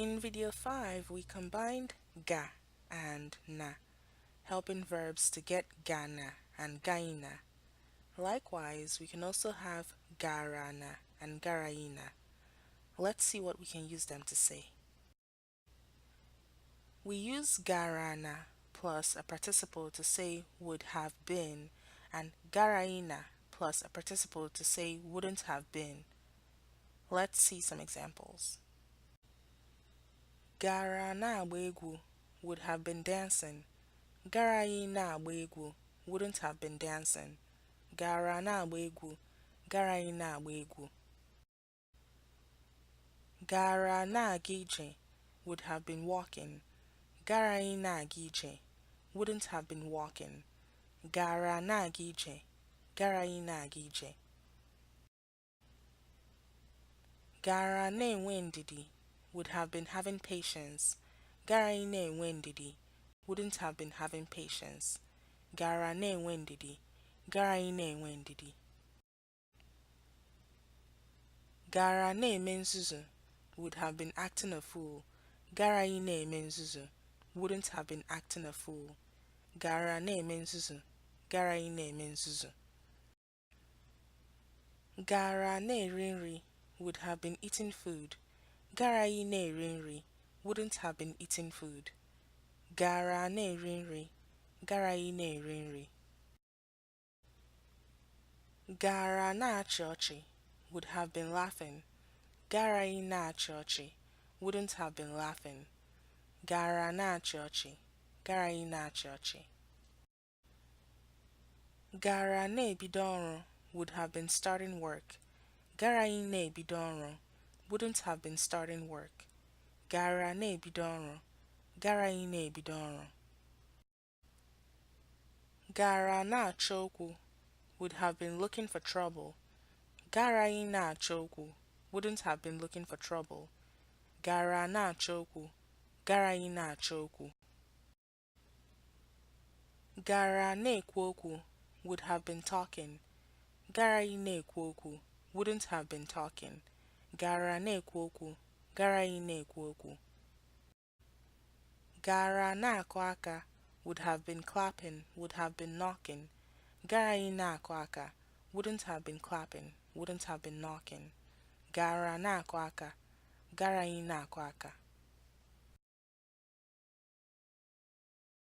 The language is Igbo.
In video 5, we combined ga and na, helping verbs to get gana and gaina. Likewise, we can also have garana and garaina. Let's see what we can use them to say. We use garana plus a participle to say would have been and garaina plus a participle to say wouldn't have been. Let's see some examples. Gara na-agba egwu would have been dancing. Garaghị na-agba egwu wouldn't have been dancing. Gara na-agba egwu, garaghị na-agba egwu. Gara na-aga ije would have been walking. Garaghị na-aga ije wouldn't have been walking. Gara na-aga ije, garaghị na-aga ije. Gara na-enwe ndidi would have been having patience. Garaghị na-enwe ndidi wouldn't have been having patience. Gara na-enwe ndidi, garaghị na-enwe ndidi. Gara na-eme nzuzu would have been acting a fool. Garaghị na-eme nzuzu wouldn't have been acting a fool. Gara na-eme nzuzu, garaghị na-eme nzuzu. Gara na-eri nri would have been eating food. Garaghị na-eri nri wouldn't have been eating food. Gara na-eri nri, garaghị na-eri nri. Gara na-achị ọchị would have been laughing. Garaghị na-achị ọchị wouldn't have been laughing. Gara na-achị ọchị, garaghị na-achị ọchị. Gara na-ebido ọrụ would have been starting work. Garaghị na-ebido ọrụ wouldn't have been starting work. Gara na-ebido ọrụ, garaghị na-ebido ọrụ. Gara na-achọ okwu would have been looking for trouble. Garaghị na-achọ okwu wouldn't have been looking for trouble. Gara na-achọ okwu, garaghị na-achọ okwu. Gara na-ekwu okwu would have been talking. Garaghị na-ekwu okwu wouldn't have been talking. Gara na-ekwu okwu, garaghị na-ekwu okwu. Gara na-akụ aka would have been clapping, would have been knocking. Garaghị na-akụ aka wouldn't have been clapping, wouldn't have been knocking. Gara na-akụ aka, garaghị na-akụ aka.